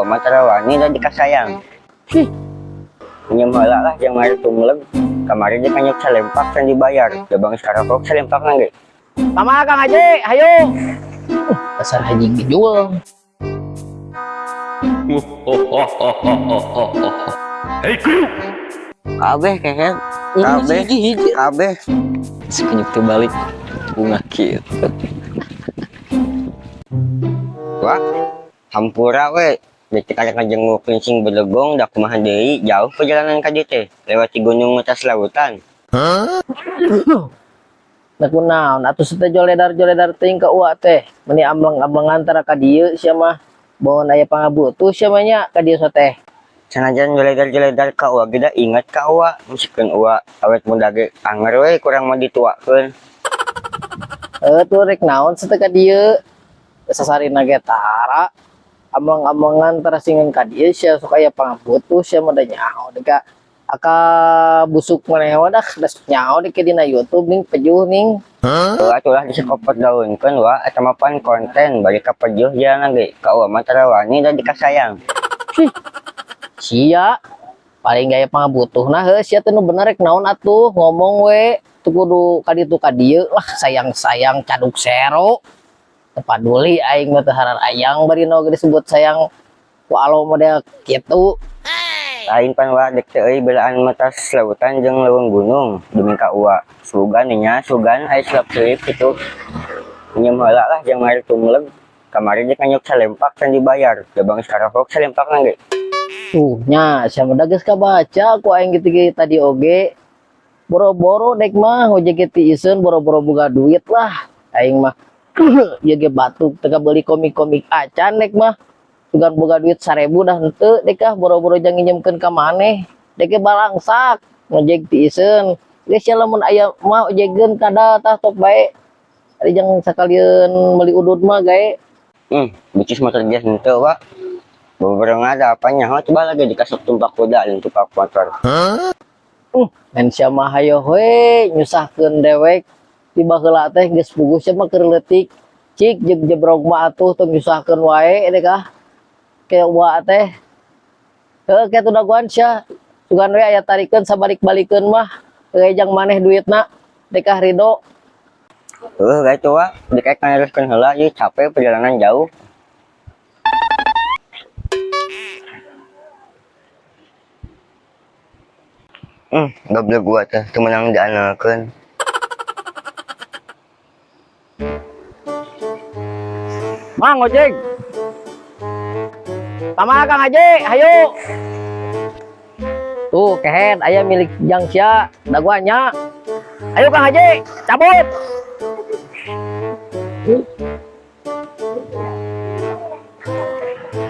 mah tara wani da dikasayang. Hih. Pinjam heula lah jeung mari tumleg. Kamari ge kanyuk salempak can dibayar. Da bang sakarokok salempak na ge. Tama Kang Haji, hayu. Dasar haji gejual. Kabeh kehed. Kabeh. Hiji-hiji. Kabeh. Si kunyuk teh balik bunga kieu. Wah, hampura we. Detik arek ngajenguk kencing bedegong da kumaha deui jauh perjalanan ka dieu teh. Lewat di gunung atas lautan. Nah kunaon atuh teh joledar-joledar teuing ka uak teh. Meni amleng-amlengan tara ka dieu sia mah. Bawa aya pangabutuh sia mah nya ka dieu teh. Sanajan joledar-joledar ka uwa ge da inget ka uwa. Musikeun uwa awet muda ge anger we kurang mah dituakeun. Tuh rek naon teh ka dieu. Sasarina ge tara. Amleng-amlengan tara singeun ka dieu sia sok aya pangabutuh sia mah da nyaho deui ka aka busuk maneh mah dah da nyaho deui dina YouTube ning pejuh ning. Heuh atuh lah disekopot daunkeun wa eta mah pan konten bari ka pejuh jalan ge ka uwa mah tara wani da dikasayang. Hih. Sia paling gaya pangabutuhna heuh sia teh nu bener rek naon atuh ngomong we teu kudu ka ditu ka dieu lah sayang-sayang caduk sero. Teu paduli aing mah teu hararayang bari nu oge disebut sayang ku alo model kitu. Lain pan wa dek teh euy belaan matas lautan jeung leuweung gunung demi ka uwa. Sugan nya sugan aya selap-selip kitu. Pinjam heula lah jeung mari tumleg. Kamari ge kanyuk salempak can dibayar. Da bang sakarokok salempak na ge. Tuh nya sia mah da geus kabaca ku aing kitu ge tadi oge. Boro-boro dek mah ojek ge tiiseun boro-boro boga duit lah aing mah. Ieu ge batuk teu kabeuli komik-komik acan dek mah. Sugan boga duit 1000 dah henteu dek ah boro-boro jang nginjemkeun ka maneh. Dek ge balangsak ngojek tiiseun. Geus sia lamun aya mah ojegeun kada tah tok bae. Ari jang sakalieun meuli udud mah gae. Bicis motor dia henteu wa. Boro-boro ngada apa nyaho coba lagi dikasih tumpak kuda lain tumpak motor. Men sia mah hayoh we nyusahkeun dewek. Ti baheula teh geus puguh sia mah keur leutik. Cik jeung jebrog mah atuh tong nyusahkeun wae dek ah. Kayak wa teh. Heuh kitu dagoan sia. Sugan we aya tarikeun sabalik-balikeun mah. Heuh jang maneh duitna dek ah ridho. Heuh gae tuh wa, dek nganeruskeun heula ieu capek perjalanan jauh. Goblok gua teh teu meunang diandalkeun. Mang ojek. Tama Kang Haji, hayu. Tuh kehed aya milik jang sia dagoannya. Ayo Kang Haji, cabut.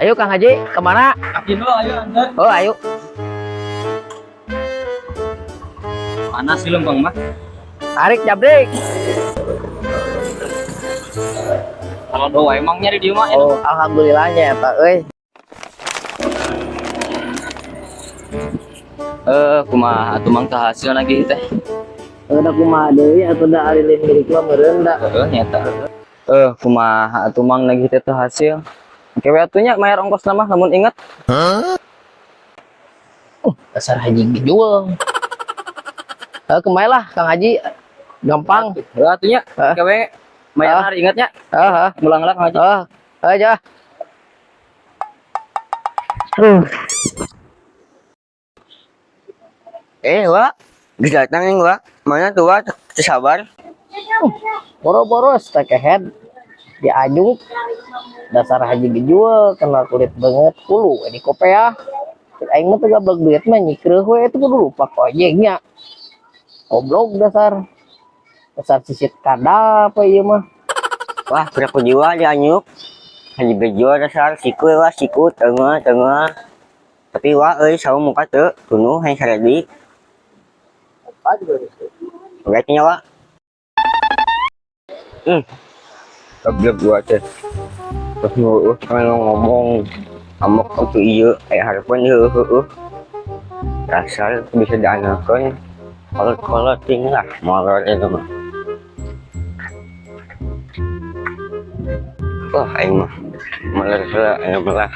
Ayo Kang Haji, kemana? Ayo, ayo, antar. Oh, ayo. Panas sih lempeng mah. Tarik jabrik. Kalau doa emang nyari di rumah. Oh, alhamdulillahnya eta euy. Kumaha atuh mang teh hasil lagi teh. Da kumaha deui atuh da ari lain milik mah meureun da. Heeh nyata. Kumaha atuh mang nagih teh teu hasil. Oke we atuh nya mayar ongkos mah lamun inget. Dasar haji gejual. Kemarin lah Kang Haji gampang. Heeh atuh nya. Heeh. Oke we mayar hari ingetnya. Heeh. Mulang lah Kang Haji. Heeh. Aja. Wak. Geus datang yang wak. Mana tuh wak? Teu sabar. Boro-boro teh kehed diajuk. Dasar haji gejual kena kulit banget kulu ini kopeah. Cek aing mah teu gablek duit mah nyikreuh we itu kudu lupa ojeknya. Goblok dasar. Dasar sisit kada apa ieu mah. Wah, berapa jiwa dianyuk. Haji gejual dasar siku wah siku tengah tengah. Tapi wah euy saum muka teu tunuh hayang saredi. Oke nya wak. Goblok gua teh. Terus nu ngomong amok atuh ieu aya harapan heueuh heueuh. Dasar bisa diandalkeun. Kolot-kolot ting lah molor itu mah. Wah, aing mah molor heula aing mah lah.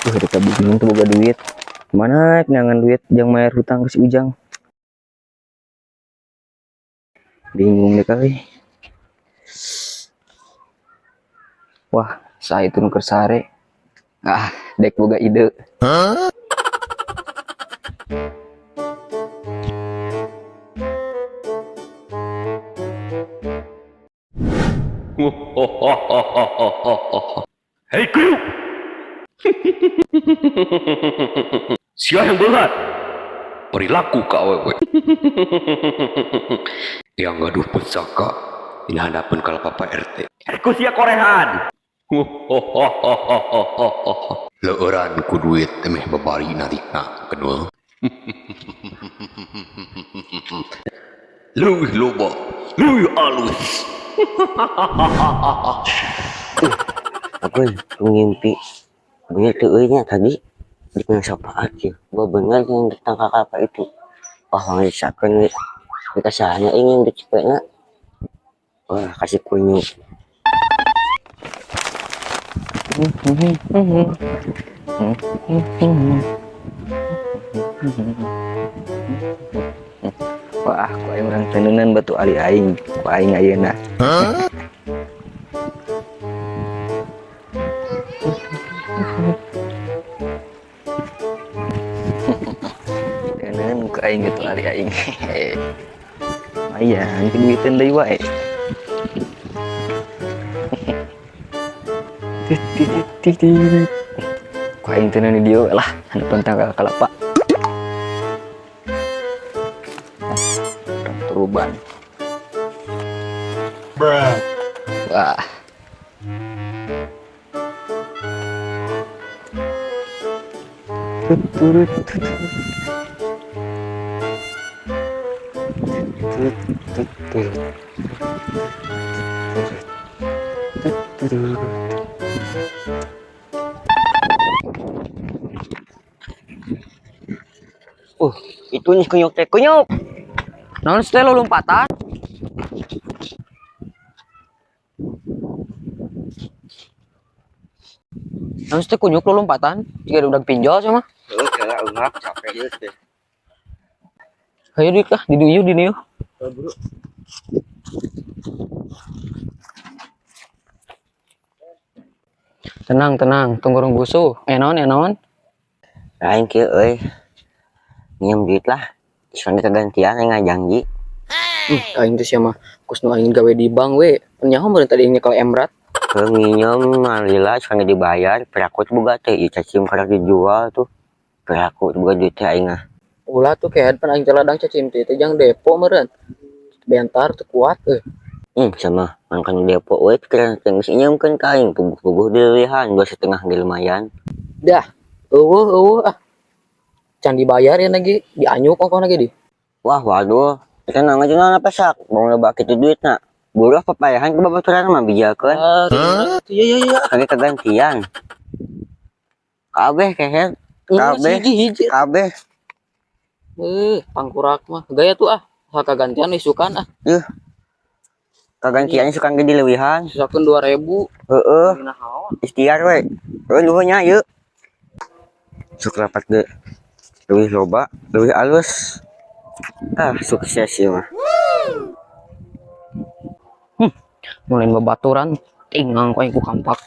Kita bingung tuh boga duit. Mana neangan duit jang bayar hutang ke si Ujang. Bingung deh kali. Wah, saya itu nuker sare. Ah, dek boga ide. Hei kuyuk! Sia yang berat perilaku ka awewe yang gaduh pusaka dina handapeun kalapa Pak RT. Ku sia korehan. Leueuran ku duit meh babari narikna kedua. Leuwih loba, leuwih alus. Aku ngimpi bener tuh euy nya tadi di syafaat ya. Gua bener yang tentang apa itu. Wah, ngerisakeun we. Kita sahanya ingin dicepetna. Wah, kasih kunyuk. Wah, ku aing urang tenunan batu ali aing. Ku aing ayeuna. Tenunan ku aing batu ali aing. Lumayan, keduitan deui wae. Ku aing tenan di dieu lah, handapeun tangkal kalapa. Turuban. Wah. Tut, tut, tut. Tut, tut, tut. Tut, tut, tut. Itu nih kunyuk teh kunyuk. Naon teh lo lompatan? Naon teh kunyuk lo lompatan? Jika udah pinjol sama. Heuh, kala ungap capek ieu teh. Hayu duit lah, di dieu di dieu. Bro. Tenang, tenang, tunggu rong busuh. Naon, naon? Lain kieu euy. Nyium duit lah. Soalnya kegantian aing ngajanji. Aing teh sia mah kus nu aing gawe di bank we. Nyaho meureun tadi aing nyekel emrat. Heuh, nginjem mah lila soalnya dibayar, peraku teh boga teh ieu cacing karek dijual tuh. Peraku teh boga duit teh aing ah. Ulah tuh kehed pan aing teh ladang cacing teh teh jang depo meureun. Bentar teu kuat euy. Sama makan depo we pikiran teh geus nyiemkeun ka aing puguh-puguh dileuwihan 2,5 ge lumayan. Dah, eueuh eueuh ah. Can dibayar ya lagi, dianyuk ongkoh lagi di. Wah, waduh. Kita nang aja nang apa sak, mau loba kitu duitna. Buruh papayahan ke babaturan mah bijakeun. Iya iya iya. Kage kegantian. Kabeh kehed. Kabeh. Hiji hiji. Kabeh. Pangkurak mah. Gaya tuh ah. Hak kagantian isukan ah. Yuh. Kagantian isukan ge dileuwihan. Sisakeun 2000. Heeh. Ikhtiar we. Heuh nuhun nya ieu. Sok rapat ge. Leuwih loba, leuwih alus. Ah, sukses ieu mah. Mulai babaturan tingang ku aing ku kampak.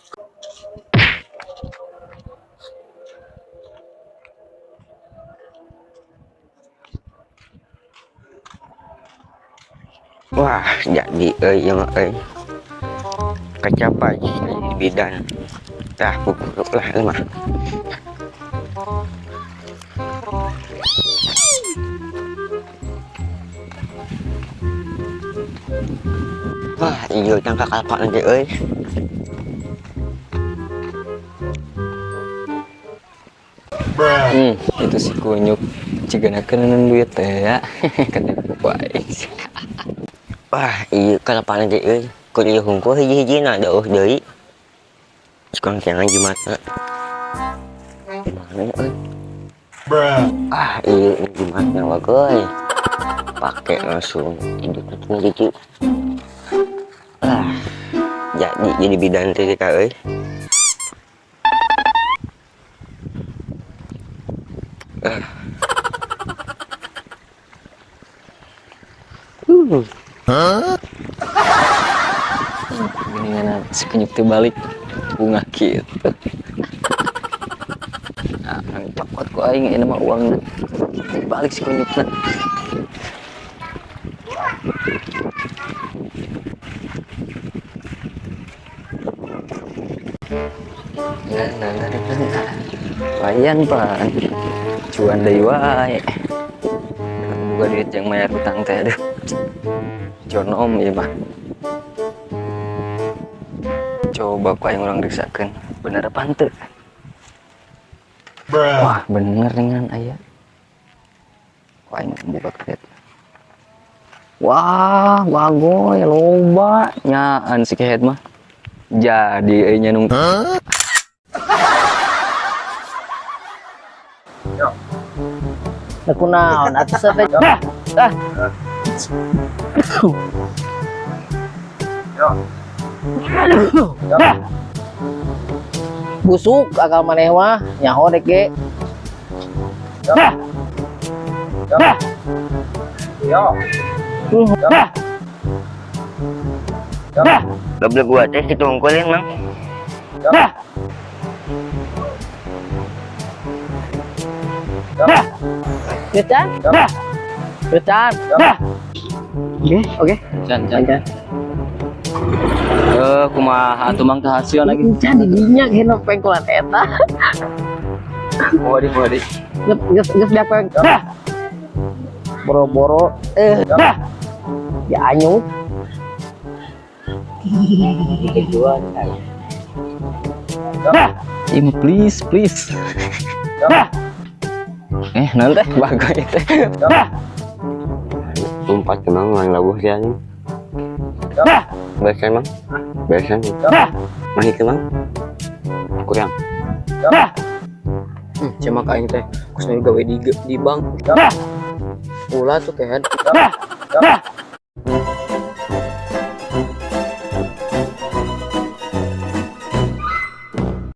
Wah, jadi euy ieu mah euy. Kacapai di bidan. Tah pupuk lah ieu mah. Wah, ieu tangka kalapa nanti euy. Itu si kunyuk cigana keuneun duit teh ya. Ketipu ku aing. Wah, ieu kalapa nanti euy. Kur ieu hungkul hiji-hijina dauh deui. Sukang kiangan jimatna. Gimana euy? Ah, ieu jimatna wagoy. Pake langsung hidupna tinggal cuci. Ah, Jadi bidan teh ka euy. Gini si kenyuk teh balik bunga kitu. Nah, cokot ku aing ini mah uangna. Balik si kunyukna. Nah. Lumayan pan. Cuan deui wae. Buka duit yang bayar hutang teh aduh. Jonom ieu mah. Coba ku aing urang riksakeun. Bener apa henteu? Wah, bener dengan aya. Ku aing buka kredit. Wah, bagoy loba nyaan si kehed mah. Jadi euy nya nung. Nah, kunaon atuh teh. Ah. Busuk akal maneh mah nyaho dek ge. Goblok gua teh kitu hungkulin, Mang. Geus can? Geus can. Oke. Can, can. Eh, kumaha atuh Mang teh hasil lagi. Can di dinya kena pengkolan eta. Waduh, waduh. Geus geus geus peng. Boro-boro ya anyuk. Im, please, please. Eh, nanti bagus teh. Tumpat ke Mang, mang labuh sia nih. Beresan, Mang. Beresan. Mah itu, Mang. Kurang. Cuma ka aing teh kus gawe di bank. Ulah tuh kehed.